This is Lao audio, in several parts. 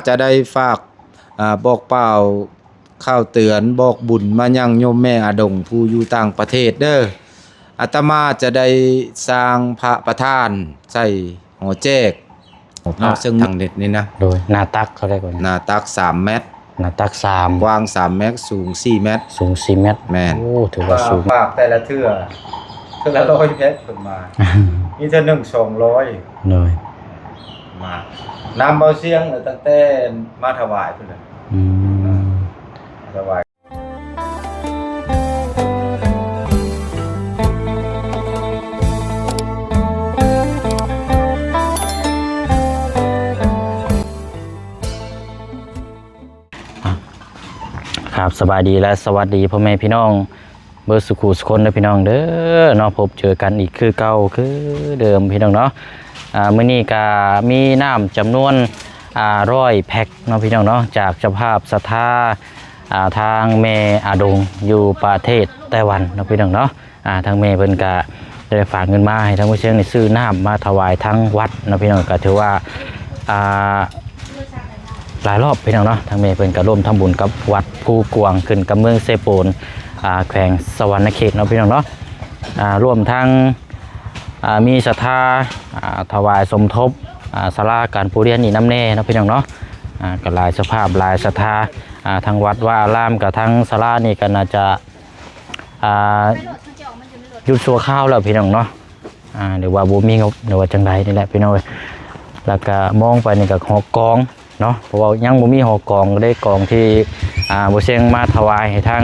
ຈະໄດ້ຝາກ ອາ ບອກກ່າວຂ່າວເຕືອນບອກບຸນມາຍັງໂຍມແມ່ອາດົງຜູ້ຢູ່ຕ່າງປະເທດເດີ. ອາດຕະມາຈະໄດ້ສ້າງພະປະທານໃສ່ຫໍແຈກເນາະ ເຊິ່ງທາງເດັດນີ້ນະ ໂດຍ ໜ້າຕັກເທົ່າໃດກ່ອນ? ໜ້າຕັກສາມແມັດ ໜ້າຕັກສາມ ກວ້າງສາມແມັດ ສູງສີ່ແມັດ ສູງສີ່ແມັດ ແມ່ນ ໂອ້ ຖືວ່າສູງ ຝາກແຕ່ລະເທື່ອ ເທື່ອລະຮ້ອຍແພັກເພິ່ນມາ ມີເທື່ອໜຶ່ງສອງຮ້ອຍ ໂດຍ ມານຳເບົາຊຽງຕັ້ງແຕ່ມາຖວາຍພຸ້ນແຫຼະ ອືມ ມາຖວາຍ. ຄັບ ສະບາຍດີ ແລະ ສະຫວັດດີພໍ່ແມ່ພີ່ນ້ອງເບິດສູ່ຄູ່ສູ່ຄົນເດີພີ່ນ້ອງເດີເນາະ. ພົບເຈີກັນອີກຄືເກົ່າຄືເດີມພີ່ນ້ອງເນາະ. ອາ ມື້ນີ້ກະມີນ້ຳຈຳນວນ ອາ ຮ້ອຍແພັກເນາະພີ່ນ້ອງເນາະ ຈາກເຈົ້າພາບສັດທາ ອາ ທາງແມ່ອາດົງຢູ່ປະເທດໄຕ້ຫວັນເນາະພີ່ນ້ອງເນາະ. ອາ ທາງແມ່ເພິ່ນກະໄດ້ຝາກເງິນມາໃຫ້ທາງຜູ້ຊຽງນີ້ຊື້ນ້ຳມາຖວາຍທາງວັດເນາະພີ່ນ້ອງ. ກະຖືວ່າ ອາ ຫຼາຍຮອບພີ່ນ້ອງເນາະ ທາງແມ່ເພິ່ນກະຮ່ວມທຳບຸນກັບວັດພູກວາງ ຂຶ້ນກັບເມືອງເຊໂປນ ອາ ແຂວງສະຫວັນນະເຂດເນາະພີ່ນ້ອງເນາະ. ອາ ລວມທັງ ອາ ມີສັດທາ ອາ ຖວາຍສົມທົບ ອາ ສາລາການປະຮຽນນີ້ນຳແດ່ເນາະພີ່ນ້ອງເນາະ. ອາ ກະຫຼາຍເຈົ້າພາບຫຼາຍສັດທາ ອາ ທັງວັດວາອາລາມ ກະທັງສາລານີ້ກະໜ້າຈະ ອາ ຢຸດຊົ່ວຄາວແລ້ວພີ່ນ້ອງເນາະ ອາ ຫຼືວ່າບໍ່ມີງົບ ຫຼືວ່າຈັ່ງໃດນີ້ແຫຼະພີ່ນ້ອງເອີຍ. ແລ້ວກະມອງໄປນີ້ກະຮອກກອງເນາະ ເພາະວ່າຍັງບໍ່ມີຮອກກອງເດ້ ກອງທີ່ ອາ ບໍ່ຊຽງມາຖວາຍໃຫ້ທາງ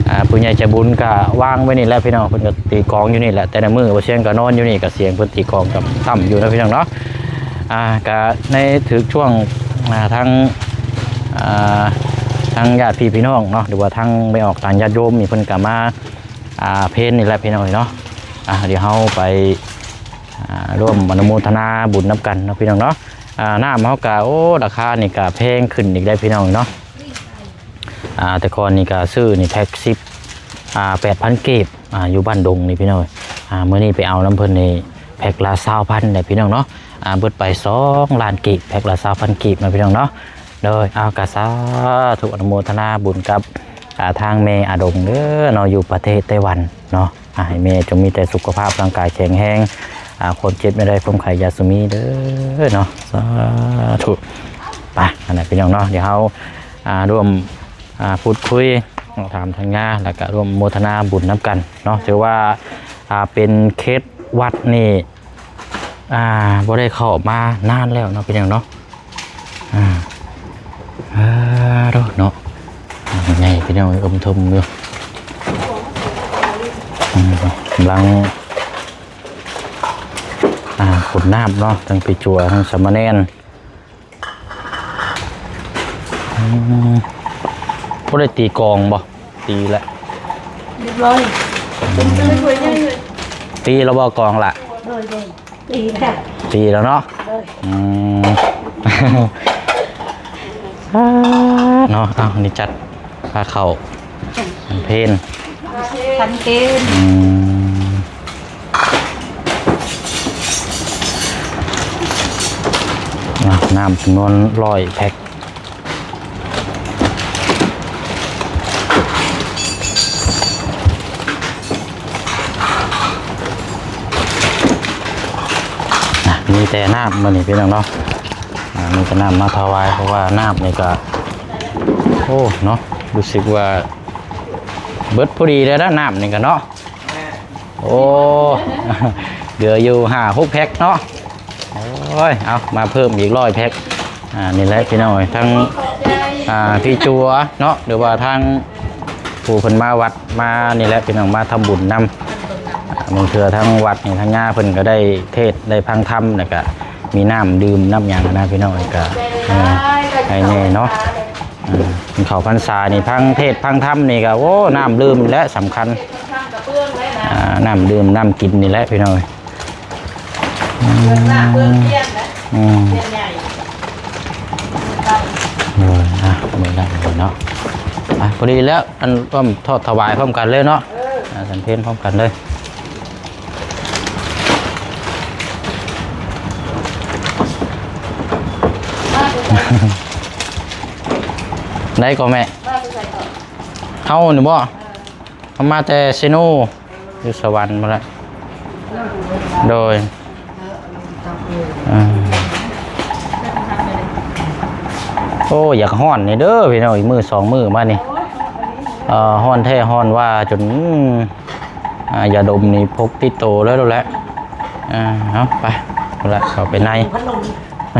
ອາ ຜູ້ໃຫຍ່ໃຈບຸນກະວາງໄວ້ນີ້ແຫຼະພີ່ນ້ອງ ເພິ່ນກະຕີກອງຢູ່ນີ້ແຫຼະ. ແຕ່ລະມື້ບໍ່ຊຽງກະນອນຢູ່ນີ້ ກະສຽງເພິ່ນຕີກອງກະຕ່ຳຢູ່ເນາະພີ່ນ້ອງເນາະ. ອາ ກະໃນຖືກຊ່ວງ ອາ ທາງ ອາ ທາງຍາດພີ່ພີ່ນ້ອງເນາະ ຫຼືວ່າທາງແມ່ອອກຕາຍາດໂຍມນີ້ ເພິ່ນກະມາ ອາ ເພນນີ້ແຫຼະພີ່ນ້ອງເນາະ. ອາ ດຽວເຮົາໄປ ອາ ຮ່ວມອະນຸໂມທະນາບຸນນຳກັນເນາະພີ່ນ້ອງເນາະ. ອາ ນ້ຳເຮົາກະ ໂອ້ ລາຄານີ້ກະແພງຂຶ້ນອີກແລ້ວພີ່ນ້ອງເນາະ. ອາ ແຕ່ກ່ອນນີ້ກະຊື້ນີ້ແພັກສິບ ອາ ແປດພັນກີບ ອາ ຢູ່ບ້ານດົງນີ້ພີ່ນ້ອງ. ອາ ມື້ນີ້ໄປເອົານຳເພິ່ນນີ້ແພັກລະຊາວພັນແຫຼະພີ່ນ້ອງເນາະ. ອາ ເບິດໄປສອງລ້ານກີບ ແພັກລະຊາວພັນກີບເນາະພີ່ນ້ອງເນາະ. ໂດຍ ເອົາ ກະສາທຸອະນຸໂມທະນາບຸນກັບ ອາ ທາງແມ່ອາດົງເດີເນາະ ຢູ່ປະເທດໄຕ້ຫວັນເນາະ. ອາ ໃຫ້ແມ່ຈົ່ງມີແຕ່ສຸຂະພາບຮ່າງກາຍແຂງແຮງ ອາ ຄວາມເຈັບຢ່າໄດ້ ຄວາມໄຂ້ຢ່າສຸມີເດີເນາະ ສາທຸ. ໄປ ອັນນັ້ນພີ່ນ້ອງເນາະ ດຽວເຮົາ ອາ ຮ່ວມ ອາ ພູດຄຸຍ ເຮົາຖາມທາງຍາ ແລ້ວກະຮ່ວມໂມທະນາບຸນນຳກັນເນາະ. ຖືວ່າ ອາ ເປັນເຂດວັດນີ້ ອາ ບໍ່ໄດ້ເຂົ້າມານານແລ້ວເນາະ ເປັນຫຍັງເນາະ. ອາ ອາ ໂດເນາະ ໃຫຍ່ພີ່ນ້ອງເອີຍ ເອີ່ມເທິ່ມຢູ່. ອືມ ກຳລັງ ອາ ຂົນນ້ຳເນາະ ທັງພີ່ຈົວ ທັງສາມະເນນ. ອືມ ບໍ່ໄດ້ຕີກອງບໍ່? ຕີແລ້ວ ຮຽບຮ້ອຍ. ອືມ ຕີແລ້ວບໍ່ກອງລະ? ໂດຍ ໂດຍ ຕີແລ້ວ ຕີແລ້ວເນາະ. ໂດຍ ອືມ ເນາະ. ເອົາ ນີ້ຈັດ ພາເຂົ້າ ພັນເພນ ພັນເພນ. ອືມ ອ່ະ ນ້ຳຈຳນວນຮ້ອຍແພັກ. ອ່ະ ມີແຕ່ນ້ຳມື້ນີ້ພີ່ນ້ອງເນາະ. ອ່າ ມີແຕ່ນ້ຳມາຖວາຍ ເພາະວ່ານ້ຳນີ້ກະ ໂອ້ ເນາະ ຮູ້ສຶກວ່າເບິດພໍດີແລ້ວນະ ນ້ຳນີ້ກະເນາະ. ໂອ້ ເຫຼືອຢູ່ຫ້າຫົກແພັກເນາະ. ໂອ້ຍ ເອົາ ມາເພີ່ມອີກຮ້ອຍແພັກ. ອ່າ ນີ້ແຫຼະພີ່ນ້ອງເອີຍ ທັງ ອ່າ ພີ່ຈົວເນາະ ຫຼືວ່າທາງຜູ້ເພິ່ນມາວັດມານີ້ແຫຼະພີ່ນ້ອງ ມາທຳບຸນນຳ. ບາງເທື່ອທາງວັດນີ້ ທາງຍາເພິ່ນກະໄດ້ເທດ ໄດ້ຟັງທຳ ແລ້ວກະມີນ້ຳດື່ມນ້ຳຫຍັງນະພີ່ນ້ອງເອີຍ. ກະ ເອີ ໃຫ້ແນ່ເນາະ. ອືມ ເຂົ້າພັນສານີ້ ຟັງເທດຟັງທຳນີ້ກະ ໂອ້ ນ້ຳດື່ມແຫຼະສຳຄັນ. ອ່າ ນ້ຳດື່ມນ້ຳກິນນີ້ແຫຼະພີ່ນ້ອງເອີຍ. ອືມ ອືມ ໂດຍ ອ່ະ ເບິ່ງໄດ້ເນາະ. ອ່ະ ພໍດີແລ້ວ ອັນ ຮ່ວມທອດຖວາຍພ້ອມກັນເລີຍເນາະ. ອ່າ ສັນເພນພ້ອມກັນເລີຍ. ໃດກໍແມ່? ເຮົານີ້ບໍ່? ເຮົາມາແຕ່ເຊໂນ ຢູ່ສະຫວັນພຸ້ນແຫຼະ. ໂດຍ ເອີ ໂອ້ ຢາກຮ້ອນນີ້ເດີພີ່ນ້ອງ ອີກມື້ສອງມື້ມານີ້ ເອີ ຮ້ອນແທ້ຮ້ອນວ່າຈົນ ອາ ຢາດົມນີ້ພົກຕິດໂຕເລີຍໂລດແຫຼະ. ເອີ ເອົາໄປ ພຸ້ນລະ ເຂົ້າໄປໃນ ເອີ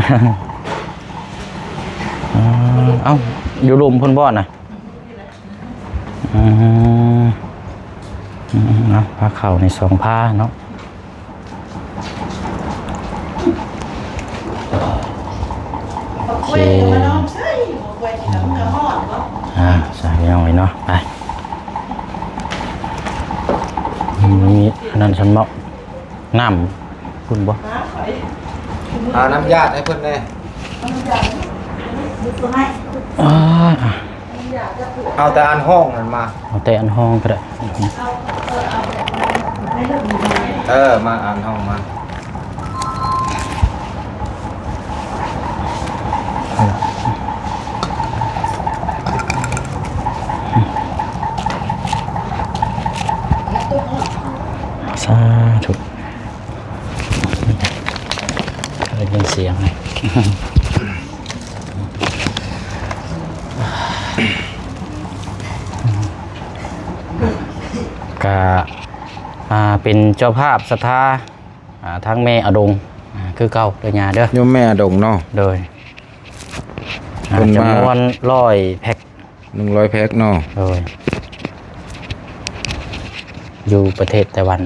ເອົ້າ ຢູ່ລຸ່ມພຸ້ນບໍ່ນະ? ອືມ ອືມ ເອົາ ພາເຂົ້າໃນສອງພາເນາະ. ໂອເຄ ອືມ ອ່າ ໃສ່ພີ່ນ້ອງເອີຍເນາະ ໄປ ມີອັນນັ້ນຊັ້ນເນາະ ນ້ຳພຸ້ນບໍ່? ຫານ້ຳຢາດໃຫ້ເພິ່ນແດ່. ອ່າ ເອົາແຕ່ອັນຫ້ອງນັ້ນມາ ເອົາແຕ່ອັນຫ້ອງກໍໄດ້. ເອີ ມາອັນຫ້ອງມາ ສາທຸ. ໄດ້ຍິນສຽງ ກະ ອ່າ ເປັນເຈົ້າພາບສັດທາ ອ່າ ທາງແມ່ອະດົງ ອ່າ ຄືເກົ່າເດີຍ່າເດີ ໂຍມແມ່ອະດົງເນາະ. ໂດຍ ອ່າ ເພິ່ນມາ ຈຳນວນຮ້ອຍແພັກ ໜຶ່ງຮ້ອຍແພັກເນາະ. ໂດຍ ຢູ່ປະເທດໄຕ້ຫວັນ.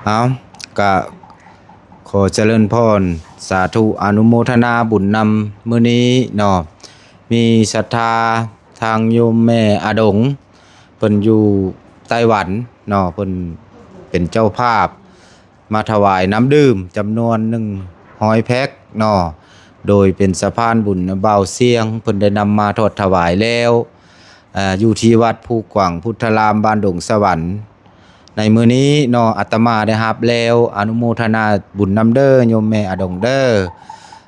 ເອົາ ກະຂໍຈະເລີນພອນ ສາທຸ ອະນຸໂມທະນາບຸນນຳມື້ນີ້ເນາະ. ມີສັດທາທາງໂຍມແມ່ອະດົງ ເພິ່ນຢູ່ໄຕ້ຫວັນເນາະ ເພິ່ນເປັນເຈົ້າພາບ ມາຖວາຍນ້ຳດື່ມຈຳນວນໜຶ່ງຮ້ອຍແພັກເນາະ ໂດຍເປັນສະພານບຸນບ່າວຊຽງ ເພິ່ນໄດ້ນຳມາທອດຖວາຍແລ້ວ ເອີ ຢູ່ທີ່ວັດພູກວ້າງພຸດທະລາມ ບ້ານດົງສະຫວັນ. ໃນມື້ນີ້ເນາະ ອາດຕະມາໄດ້ຮັບແລ້ວ ອະນຸໂມທະນາບຸນນຳເດີ ໂຍມແມ່ອະດົງເດີ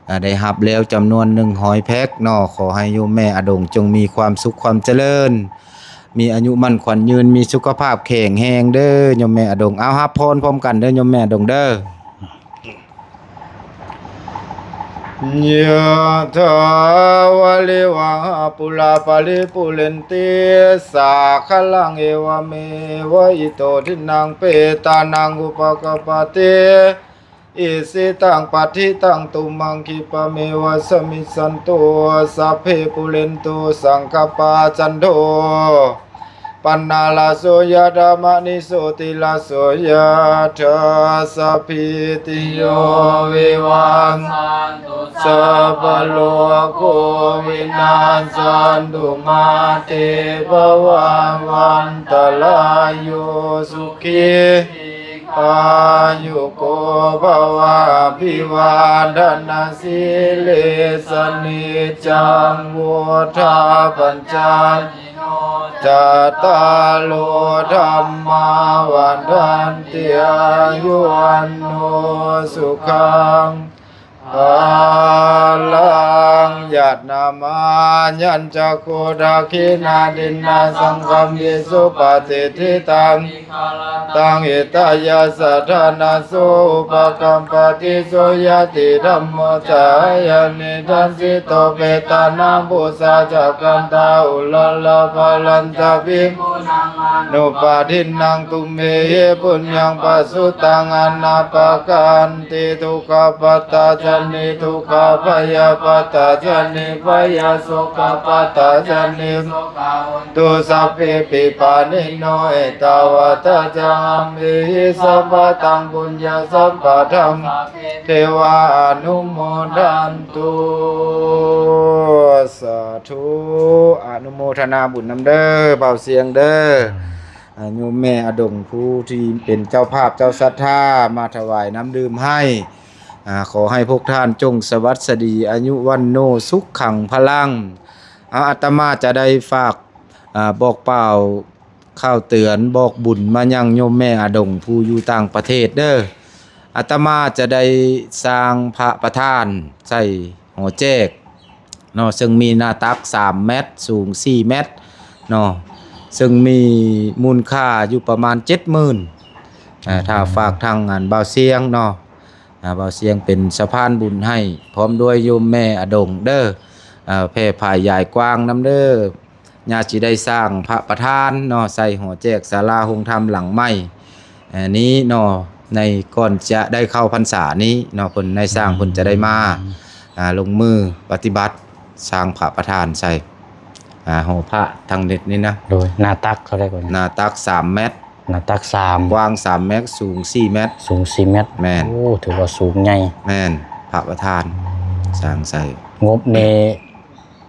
ເອີ ໄດ້ຮັບແລ້ວຈຳນວນໜຶ່ງຮ້ອຍແພັກເນາະ. ຂໍໃຫ້ໂຍມແມ່ອະດົງຈົ່ງມີຄວາມສຸກຄວາມຈະເລີນ ມີອາຍຸໝັ້ນຂວັນຍືນ ມີສຸຂະພາບແຂງແຮງເດີໂຍມແມ່ອະດົງ. ເອົາ ຮັບພອນພ້ອມກັນເດີໂຍມແມ່ອະດົງເດີ. ຍະຖາ ວາລິວະຫາ ປູລາ ປະລິປູເຣນຕິ ສາຄະລັງ ເອວະເມວະ ອິໂຕ ທິນນັງ ເປຕານັງ ອຸປະກັບປະຕິ ອິຊິຕັງ ປັດຖິຕັງ ຕຸມມັງ ຂິບປະເມວະ ສະມິດສັນຕຸ ສັບເພ ປູເຣນຕຸ ສັງກະປາ ຈັນໂທ ປັນນາ ລະໂສ ຍະຖາ ມະນີ ໂຊຕິລະໂສ ຍະຖາ ສັບພີຕິໂຍ ວິວັດຊັນຕຸ ສັບພະໂລໂກ ວິນັດສັນຕຸ ມາເຕພະວັດວັນຕະລາໂຍ ສຸຂີ ອາຍຸໂກ ພະວະ ອະພິວາທະນະ ສີລິສະ ນິຈຈັງ ວຸດທາ ປັນຈາຍໂນ ຈັດຕາໂລ ທຳມາ ວັດທັນຕິ ອາຍຸ ວັນໂນ ສຸຂັງ ພະລັງ ຍະນາມາ ຍັນຈະໂຄ ທັກຂິນາ ທິນນາ ສັງຄຳ ວິສຸ ປະຕິທິຕັງ ຄາລະຕັງ ຫິຕາຍະສະ ທານະໂສ ອຸປະກັບປະຕິ ໂສຍະຕິ ທຳໂມ ຈາຍານິ ທັດສິໂຕ ເປຕານັງ ປູຊາຈະກັນຕາ ອຸລະລະ ພະລັນຈະ ພິກຂຸນັງ ອະນຸປາທິນນັງ ຕຸມເມຫິ ປຸນຍັງ ປະສຸຕັງ ອະນາປະກັນຕິ ທຸກຂະປັດຕາຈະ ນິທຸກຂະ ພະຍາປັດຕາຈະ ນິພະຍາ ໂສກະປັດຕາຈະ ນິໂສກະ ໂຫນ ຕຸ ສັບເພ ປິປານິໂນ ເອຕາວັດຕະ ຈະ ທຳເມຫິ ສັບພະຕັງ ປຸນຍະ ສັບພະທຳ ເທວາ ອະນຸໂມທັນຕຸ ສາທຸ ອະນຸໂມທະນາບຸນນຳເດີ ບ່າວຊຽງເດີ ອາ ໂຍມແມ່ອະດົງ ຜູ້ທີ່ເປັນເຈົ້າພາບເຈົ້າສັດທາ ມາຖວາຍນ້ຳດື່ມໃຫ້ ອາ ຂໍໃຫ້ພວກທ່ານຈົ່ງສະຫວັດສະດີ ອາຍຸວັນໂນ ສຸຂັງ ພະລັງ. ອາ ອາດຕະມາຈະໄດ້ຝາກ ອາ ບອກກ່າວຂ່າວເຕືອນ ບອກບຸນມາຍັງໂຍມແມ່ອະດົງ ຜູ້ຢູ່ຕ່າງປະເທດເດີ. ອາດຕະມາຈະໄດ້ສ້າງພະປະທານໃສ່ຫໍແຈກ ເນາະ ເຊິ່ງມີໜ້າຕັກສາມແມັດ ສູງສີ່ແມັດເນາະ ເຊິ່ງມີມູນຄ່າຢູ່ປະມານເຈັດໝື່ນ ເອີ ຖ້າຝາກທາງອັນບ່າວສຽງເນາະ ອ່າ ບ່າວສຽງເປັນສະພານບຸນໃຫ້ ພ້ອມດ້ວຍໂຍມແມ່ອາດົງເດີ ເອີ ແຜ່ຜາຍຢາຍກວ້າງນຳເດີ ຍາຊິໄດ້ສ້າງພະປະທານເນາະ ໃສ່ຫໍແຈກສາລາໂຮງທຳຫຼັງໃໝ່ ເອີ ນີ້ເນາະ ໃນກ່ອນຈະໄດ້ເຂົ້າພັນສານີ້ເນາະ ເພິ່ນ ນາຍຊ່າງເພິ່ນຈະໄດ້ມາ ອືມ ອ່າ ລົງມືປະຕິບັດສ້າງພະປະທານໃສ່ ອ່າ ຫໍພະທາງເດັດນີ້ນະ ໂດຍ ໜ້າຕັກເທົ່າໃດກ່ອນ? ໜ້າຕັກສາມແມັດ ໜ້າຕັກສາມ ກວ້າງສາມແມັດ ສູງສີ່ແມັດ ສູງສີ່ແມັດ ແມ່ນ ໂອ້ ຖືວ່າສູງໃຫຍ່ ແມ່ນ ພະປະທານ ອືມ ສ້າງໃສ່ ງົບນີ້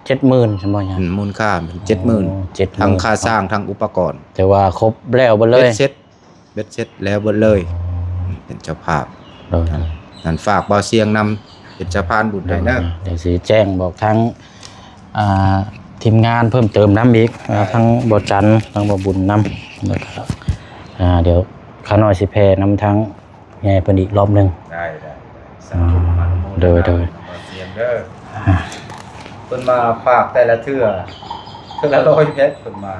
ເຈັດໝື່ນ ຊັ້ນບໍ່ຍາ? ອືມ ມູນຄ່າເປັນເຈັດໝື່ນ ໂອ້ ເຈັດໝື່ນ ທັງຄ່າສ້າງ ທັງອຸປະກອນ ຖືວ່າຄົບແລ້ວເບິດເລີຍ ເບັດເສັດ ເບັດເສັດແລ້ວເບິດເລີຍ ເປັນເຈົ້າພາບ ໂດຍ ນັ້ນ ນັ້ນຝາກບ່າວສຽງນຳ ເປັນສະພານບຸນໃຫ້ເດີ ໂດຍ ດຽວຊິແຈ້ງບອກທາງ ອ່າ ທີມງານເພີ່ມເຕີມນຳອີກ ອ່າ ທັງບ່າວຈັນ ທັງບ່າວບຸນນຳ ແລ້ວກໍ ອ່າ ດຽວຂ້ານ້ອຍຊິແຜ່ນຳທາງ ໃຫຍ່ເພິ່ນອີກລອບໜຶ່ງ ໄດ້ ໄດ້ ໄດ້ ສາທຸ ອືມ ອະນຸໂມທະນາ ໂດຍ ໂດຍ ນຳບ່າວສຽງເດີ ອ່າ ເພິ່ນມາຝາກແຕ່ລະເທື່ອ ເທື່ອລະຮ້ອຍແພັກເພິ່ນມາ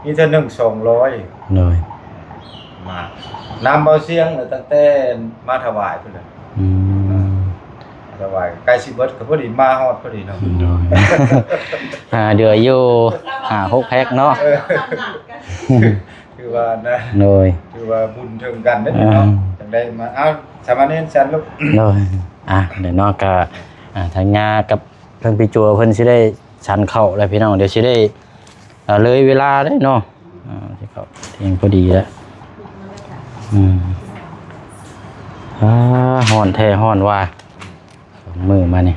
ມີເທື່ອໜຶ່ງສອງຮ້ອຍ ໂດຍ ມາ ນຳບ່າວສຽງ ຕັ້ງແຕ່ມາຖວາຍພຸ້ນແຫຼະ ອືມ ມາຖວາຍໃກ້ຊິເບິດ ກໍພໍດີມາຮອດພໍດີເນາະ ໂດຍ ອ່າ ເຫຼືອຢູ່ຫ້າຫົກແພັກເນາະ ເອີ ຖືວ່ານະ ໂດຍ ຖືວ່າບຸນເຖິງກັນເດ້ເນາະ ອ່າ ຈັ່ງໄດ້ມາ ເອົາ ສາມະເນນສັນລູກ ໂດຍ ອ່າ ເດີເນາະ ກະ ອ່າ ທາງຍາກັບທາງພີ່ຈົວເພິ່ນຊິໄດ້ສັນເຂົ້າແລ້ວພີ່ນ້ອງ ດຽວຊິໄດ້ ອ່າ ເລີຍເວລາເດ້ເນາະ ອ່າ ຊິເຂົ້າທ່ຽງພໍດີແລ້ວ ອືມ ອ່າ ຮ້ອນແທ້ຮ້ອນວ່າ ສອງມື້ມານີ້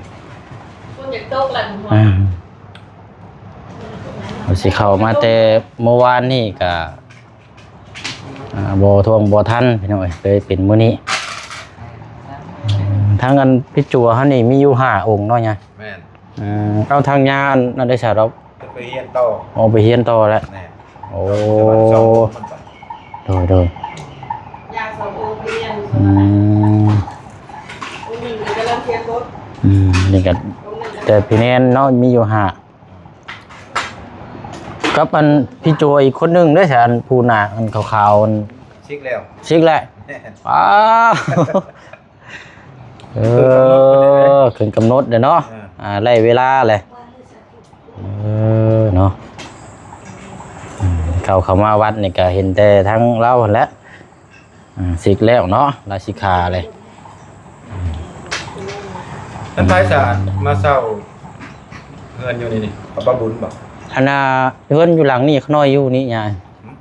ຝົນຢາກຕົກແລ້ວ ອ່າ ວ່າຊິເຂົ້າມາແຕ່ມື້ວານນີ້ກະ ອ່າ ບໍ່ທ່ວງບໍ່ທັນພີ່ນ້ອງເອີຍ ເລີຍເປັນມື້ນີ້ ທາງອັນພິຈົວເຮົານີ້ມີຢູ່ຫ້າອົງເນາະຍາ ແມ່ນ ເອີ ເອົາທາງຍາອັນນັ້ນໄດ້ຊະດອກ ເພິ່ນໄປຮຽນຕໍ່ ອໍ ໄປຮຽນຕໍ່ແລ້ວ ແມ່ນ ໂອ້ ໂດຍ ໂດຍ ຢາກສອງອົງຮຽນ ອືມ ອົງໜຶ່ງກໍກຳລັງຮຽນບົດ ອືມ ນີ້ກໍ ແຕ່ພີ່ແນນເນາະ ມີຢູ່ຫ້າ ກັບອັນພີ່ໂຈອີກຄົນໜຶ່ງເດ້ ອັນຜູ້ໜ້າອັນຂາວໆ ອັນ ຊິກແລ້ວ ຊິກແລ້ວ ອ້າ ເອີ ຂຶ້ນກຳນົດເດ້ເນາະ ເອີ ອ່າ ໄລ່ເວລາແຫຼະ ເອີ ເນາະ ອືມ ເຂົ້າ ເຂົ້າມາວັດນີ້ກະເຫັນແຕ່ທາງລາວຫັ້ນແຫຼະ ອ່າ ສິກແລ້ວເນາະ ລາສິກຂາເລີຍ ອັນໃຜສາມາເຊົ່າເຮືອນຢູ່ນີ້ນີ້ ຂອງປ້າບຸນບໍ່? ອັນນ່າ ເຮືອນຢູ່ຫຼັງນີ້ ຂະນ້ອຍຢູ່ນີ້ຍາຍ ຫືມ?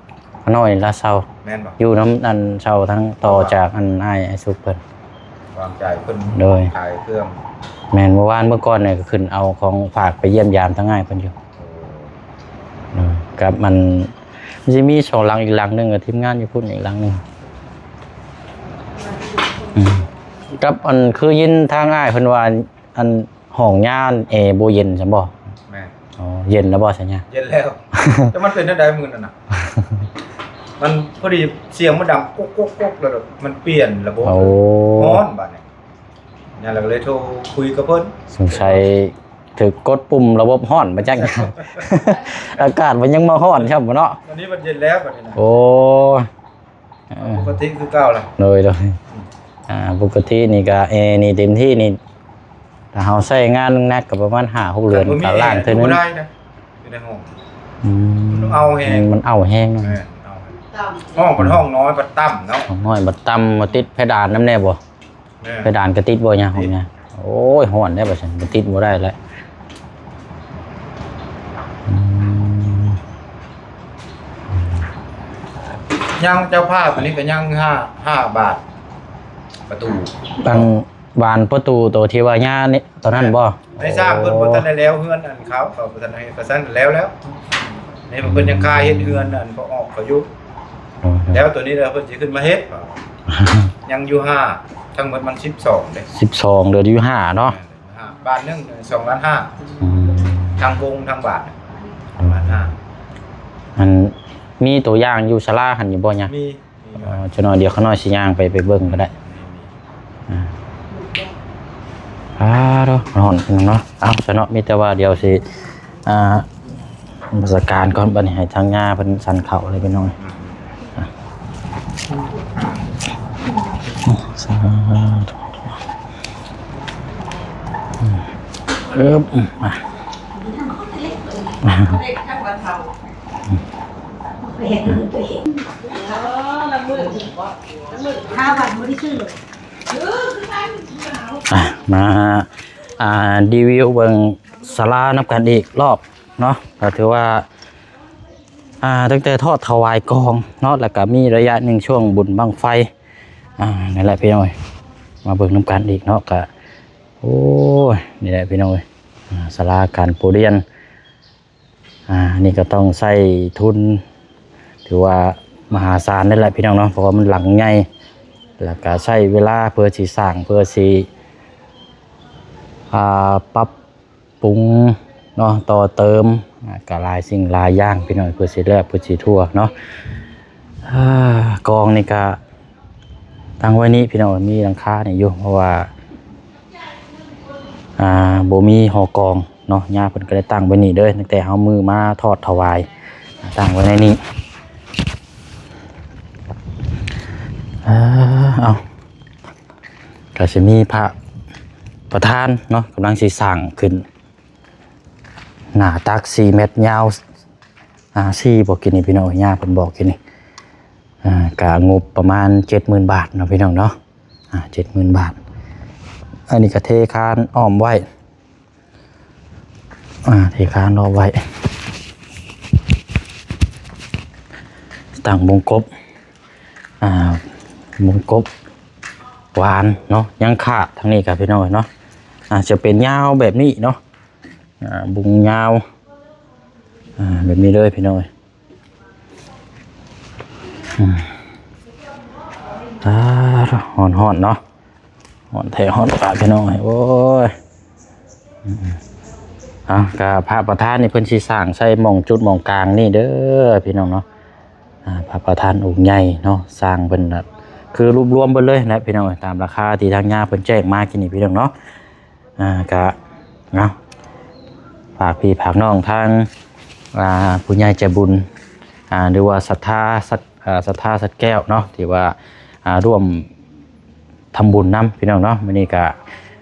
ຂະນ້ອຍລາເຊົ່າ ແມ່ນບໍ່? ຢູ່ນຳອັນເຊົ່າທາງຕໍ່ຈາກອັນອ້າຍ ອ້າຍສຸກເພິ່ນ ວາງໃຈເພິ່ນ ໂດຍ ຂາຍເຄື່ອງ ແມ່ນ ມື້ວານມື້ກ່ອນນີ້ກໍຂຶ້ນເອົາຂອງຝາກໄປຢ້ຽມຢາມທາງອ້າຍເພິ່ນຢູ່ ໂອ້ ໂດຍ ກັບມັນ ມັນຊິມີສອງຫຼັງ ອີກຫຼັງໜຶ່ງກໍທີມງານຢູ່ພຸ້ນ ອີກຫຼັງໜຶ່ງ ອືມ ກັບອັນຄືຍິນທາງອ້າຍເພິ່ນວ່າ ອັນຫ້ອງຍາແອບໍ່ເຢັນຊັ້ນບໍ່? ແມ່ນ ອໍ ເຢັນແລ້ວບໍ່ຊັ້ນຍາ? ເຢັນແລ້ວ ແຕ່ມັນເປັນແນວໃດມື້ນັ້ນນະ ມັນພໍດີສຽງມັນດັງກົກໆໆ ແລ້ວມັນປ່ຽນລະບົບ ໂອ້ ຮ້ອນບາດນີ້ ຍາລະກໍເລີຍໂທຄຸຍກັບເພິ່ນ ສົງໄສຖືກກົດປຸ່ມລະບົບຮ້ອນມາຈັກ ອາກາດມັນຍັງມາຮ້ອນຊ້ຳເນາະ ອັນນີ້ມັນເຢັນແລ້ວບາດນີ້ນະ ໂອ້ ເອີ ປົກກະຕິຄືເກົ່າລະ ໂດຍ ໂດຍ ອືມ ອ່າ ປົກກະຕິນີ້ກະແອນີ້ເຕັມທີ່ນີ້ ຖ້າເຮົາໃຊ້ງານໜັກກໍປະມານຫ້າຫົກເດືອນ ຄັນບໍ່ມີ ກໍລ້າງເທື່ອໜຶ່ງ ແອນີ້ບໍ່ໄດ້ນະ ຢູ່ໃນຫ້ອງ ອືມ ມັນເອົາແຮງ ມັນເອົາແຮງ ແມ່ນ ເອົາແຮງ ຫ້ອງເພິ່ນຫ້ອງນ້ອຍບັດຕ່ຳເນາະ ຫ້ອງນ້ອຍບັດຕ່ຳ ມາຕິດເພດານນຳແດ່ບໍ່? ແມ່ນ ເພດານກໍຕິດບໍ່ຍາ ຫ້ອງຍາ ໂອ້ຍ ຮ້ອນແລ້ວ ບໍ່ຊັ້ນ ມັນຕິດບໍ່ໄດ້ແລ້ວ ອືມ ຍັງເຈົ້າພາບອັນນີ້ກໍຍັງຫ້າ ຫ້າບາດ ປະຕູ ອັນບານປະຕູໂຕທີ່ວ່າຍານີ້ ຕອນນັ້ນບໍ່? ໃນສ້າງເພິ່ນບໍ່ທັນໄດ້ແລ້ວເຮືອນອັນເຂົາ ເຂົາບໍ່ທັນໄດ້ເຮັດ ກະຊັ້ນແລ້ວແລ້ວ ນີ້ເພິ່ນຍັງຄາເຮັດເຮືອນອັນພໍ່ອອກເຂົາຢູ່ ອໍ ແລ້ວໂຕນີ້ແລ້ວເພິ່ນຊິຂຶ້ນມາເຮັດ ຍັງຢູ່ຫ້າ ທັງໝົດມັນສິບສອງເດ້ ສິບສອງ ເຫຼືອຢູ່ຫ້າເນາະ ແມ່ນ ຫ້າ ບາດໜຶ່ງສອງລ້ານຫ້າ ອືມ ທັງວົງທັງບາດ ປະມານຫ້າ ອັນມີຕົວຢ່າງຢູ່ສາລາຫັ້ນຢູ່ບໍ່ຍາ? ມີ ມີ ອໍ ຈັກໜ້ອຍດຽວຂ້ານ້ອຍຊິຍ່າງໄປ ໄປເບິ່ງກໍໄດ້ ມີ ມີ ອ່າ ອ້າໂທ້ ຮ້ອນເນາະ. ເອົາຊະເນາະ ມີແຕ່ວ່າດຽວຊິ ອ່າ ນະມັດສະການກ່ອນ ບັດນີ້ໃຫ້ທາງຍ່າເພິ່ນສັນເຂົ້າເລີຍພີ່ນ້ອງ. ສາທຸ ເອີບ ມາ ເຮັດດ້ວຍຕົວເອງ ເອີ ລະມື້ ລະມື້ ຫ້າວັນບໍ່ໄດ້ຊື້ເລີຍ. ອ່ະ ມາ ອ່າ ຣີວິວເບິ່ງສາລານຳກັນອີກລອບເນາະ. ກໍຖືວ່າ ອ່າ ຕັ້ງແຕ່ທອດຖວາຍກອງເນາະ ແລ້ວກໍມີໄລຍະໜຶ່ງຊ່ວງບຸນບັ້ງໄຟ ອ່າ ນັ້ນແຫຼະພີ່ນ້ອງເອີຍ ມາເບິ່ງນຳກັນອີກເນາະ. ກໍ ໂອ້ຍ ນີ້ແຫຼະພີ່ນ້ອງເອີຍ ອ່າ ສາລາການໂປຣຽນ ອ່າ ອັນນີ້ກໍຕ້ອງໃຊ້ທຶນ ຖືວ່າມະຫາສານນັ້ນແຫຼະພີ່ນ້ອງເນາະ ເພາະວ່າມັນຫຼັງໃຫຍ່ ແລ້ວກໍໃຊ້ເວລາເພື່ອຊິສ້າງ ເພື່ອຊິ ອ່າ ປັບປຸງເນາະ ຕໍ່ເຕີມ ອ່າ ກໍຫຼາຍສິ່ງຫຼາຍຢ່າງພີ່ນ້ອງ ເພື່ອຊິແລ້ວ ເພື່ອຊິທົ່ວເນາະ. ອ່າ ກອງນີ້ກໍຕັ້ງໄວ້ນີ້ພີ່ນ້ອງ ມີຫຼັງຄານີ້ຢູ່ ເພາະວ່າ ອ່າ ບໍ່ມີຫໍກອງເນາະ ຍ່າເພິ່ນກໍໄດ້ຕັ້ງໄວ້ນີ້ເລີຍ ຕັ້ງແຕ່ເຮົາມື້ມາທອດຖວາຍ ຕັ້ງໄວ້ໃນນີ້. ອ່າ ເອົາ ກໍຊິມີພະປະທານເນາະ ກຳລັງຊິສ້າງຂຶ້ນ ໜ້າຕັກສີ່ແມັດ ຍາວ ອ່າ ສີ່ບໍ່ ກີ້ນີ້ພີ່ນ້ອງ ຍ່າເພິ່ນບອກກີ້ນີ້. ອ່າ ກະງົບປະມານເຈັດໝື່ນບາດເນາະພີ່ນ້ອງເນາະ ອ່າ ເຈັດໝື່ນບາດ. ອັນນີ້ກະເທຄານອ້ອມໄວ້ ອ່າ ເທຄານອ້ອມໄວ້ ຕັ້ງບົງກົບ ອ່າ ບົງກົບຫວານເນາະ. ຍັງຂາດທາງນີ້ກະພີ່ນ້ອງເນາະ ອ່າ ຈະເປັນຍາວແບບນີ້ເນາະ ອ່າ ບຸງຍາວ ອ່າ ແບບນີ້ເລີຍພີ່ນ້ອງເອີຍ. ອືມ ອ່າ ຮ້ອນໆເນາະ ຮ້ອນແທ້ຮ້ອນປາພີ່ນ້ອງເອີຍ ໂອ້ຍ. ອືມ ເອົາ ກະພະປະທານນີ້ເພິ່ນຊິສ້າງໃສ່ໝ່ອງຈຸດໝ່ອງກາງນີ້ເດີພີ່ນ້ອງເນາະ. ອ່າ ພະປະທານອົງໃຫຍ່ເນາະ ສ້າງເພິ່ນນະ ຄືລວບລວມເບິດເລີຍນະພີ່ນ້ອງ ຕາມລາຄາທີ່ທາງຍາເພິ່ນແຈ້ງມາກີ້ນີ້ພີ່ນ້ອງເນາະ. ອ່າ ກະເນາະ ຝາກພີ່ຝາກນ້ອງທາງ ອ່າ ຜູ້ໃຫຍ່ໃຈບຸນ ອ່າ ຫຼືວ່າສັດທາ ສັດ ອ່າ ສັດທາສັດແກ້ວເນາະ ທີ່ວ່າ ອ່າ ຮ່ວມທຳບຸນນຳພີ່ນ້ອງເນາະ. ມື້ນີ້ກະ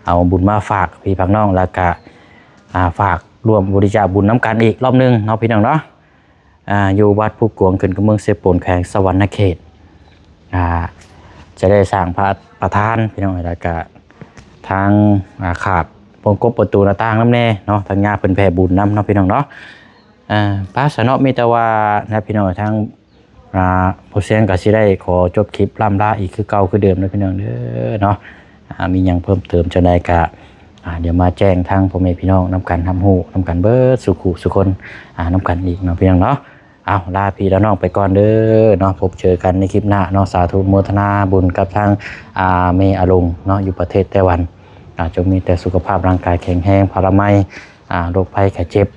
ເອົາບຸນມາຝາກພີ່ຝາກນ້ອງ ແລ້ວກະ ອ່າ ຝາກຮ່ວມບໍລິຈາກບຸນນຳກັນອີກລອບໜຶ່ງເນາະ ພີ່ນ້ອງເນາະ. ອ່າ ຢູ່ວັດພູກວງ ຂຶ້ນກັບເມືອງເຊໂປນ ແຂວງສະຫວັນນະເຂດ ອ່າ ຈະໄດ້ສ້າງພະປະທານພີ່ນ້ອງ ແລ້ວກະທາງ ອ່າ ຂາດວົງກົບປະຕູໜ້າຕ່າງນຳແດ່ເນາະ ທາງຍາເພິ່ນແຜ່ບຸນນຳເນາະ ພີ່ນ້ອງເນາະ. ອ່າ ປະຊະເນາະ ມີແຕ່ວ່ານະ ພີ່ນ້ອງ ທາງ ອ່າ ບໍ່ສຽງກໍຊິໄດ້ຂໍຈົບຄລິບລ່ຳລາອີກຄືເກົ່າຄືເດີມເດີພີ່ນ້ອງເດີເນາະ. ອ່າ ມີຫຍັງເພີ່ມເຕີມຈັ່ງໃດກໍ ອ່າ ດຽວມາແຈ້ງທາງພໍ່ແມ່ພີ່ນ້ອງນຳກັນ ຮັບຮູ້ນຳກັນເບິດສູ່ຄູ່ສູ່ຄົນ ອ່າ ນຳກັນອີກເນາະ ພີ່ນ້ອງເນາະ. ເອົາ ລາພີ່ລານ້ອງໄປກ່ອນເດີເນາະ ພົບເຈີກັນໃນຄລິບໜ້າເນາະ. ສາທຸໂມທະນາບຸນກັບທາງ ອ່າ ແມ່ອາລົງເນາະ ຢູ່ປະເທດໄຕ້ຫວັນ. ອ່າ ຈົ່ງມີແຕ່ສຸຂະພາບຮ່າງກາຍແຂງແຮງ ພະລາໄມ ອ່າ ໂລກໄພໄຂ້ເຈັບ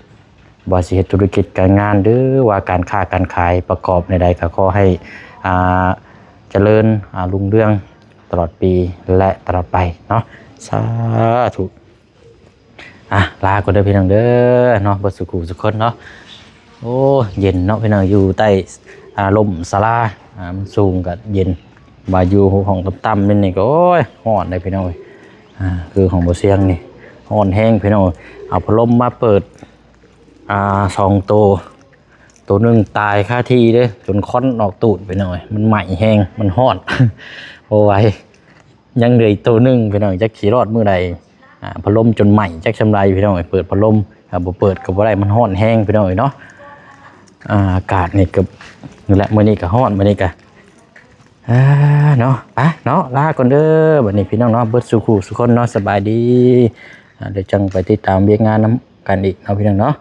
ບໍ່ວ່າຊິເຮັດທຸລະກິດການງານ ຫຼືວ່າການຄ້າການຂາຍ ປະກອບໃນໃດກໍຂໍໃຫ້ ອ່າ ຈະເລີນ ອ່າ ຮຸ່ງເຮືອງຕະຫຼອດປີ ແລະ ຕະຫຼອດໄປເນາະ ສາທຸ. ອ່ະ ລາກ່ອນເດີພີ່ນ້ອງເດີເນາະ ເບິດສູ່ຄູ່ສູ່ຄົນເນາະ. ໂອ້ ເຢັນເນາະພີ່ນ້ອງ ຢູ່ໃຕ້ ອ່າ ຮົ່ມສາລາ ອ່າ ມັນສູງກໍເຢັນ ວ່າຢູ່ຫ້ອງຕ່ຳໆນີ້ກໍ ໂອ້ຍ ຮ້ອນເດ້ພີ່ນ້ອງເອີຍ. ອ່າ ຄືຂອງບໍ່ສຽງນີ້ ຮ້ອນແຮງພີ່ນ້ອງ. ເອົາພັດລົມມາເປີດ ອ່າ ສອງໂຕ ໂຕໜຶ່ງຕາຍຄາທີ່ເດ້ ຈົນຄວັນອອກຕູດໄປໜ້ອຍ ມັນໄໝ້ແຮງ ມັນຮ້ອນ ບໍ່ໄຫວ. ຍັງເຫຼືອອີກໂຕໜຶ່ງພີ່ນ້ອງ ຈັກຊິລອດມື້ໃດ. ອ່າ ພັດລົມຈົນໄໝ້ ຈັກຊ່ຳໃດພີ່ນ້ອງເອີຍ ເປີດພັດລົມ ຖ້າບໍ່ເປີດກໍບໍ່ໄດ້ ມັນຮ້ອນແຮງພີ່ນ້ອງເອີຍເນາະ. ອ່າ ອາກາດນີ້ກໍ ນີ້ແຫຼະ ມື້ນີ້ກໍຮ້ອນ ມື້ນີ້ກໍ ອ່າ ເນາະ ໄປເນາະ ລາກ່ອນເດີບັດນີ້ພີ່ນ້ອງເນາະ ເບິດສູ່ຄູ່ສູ່ຄົນເນາະ ສະບາຍດີ. ອ່າ ດຽວຈັ່ງໄປຕິດຕາມວຽກງານນຳກັນອີກເນາະ ພີ່ນ້ອງເນາະ.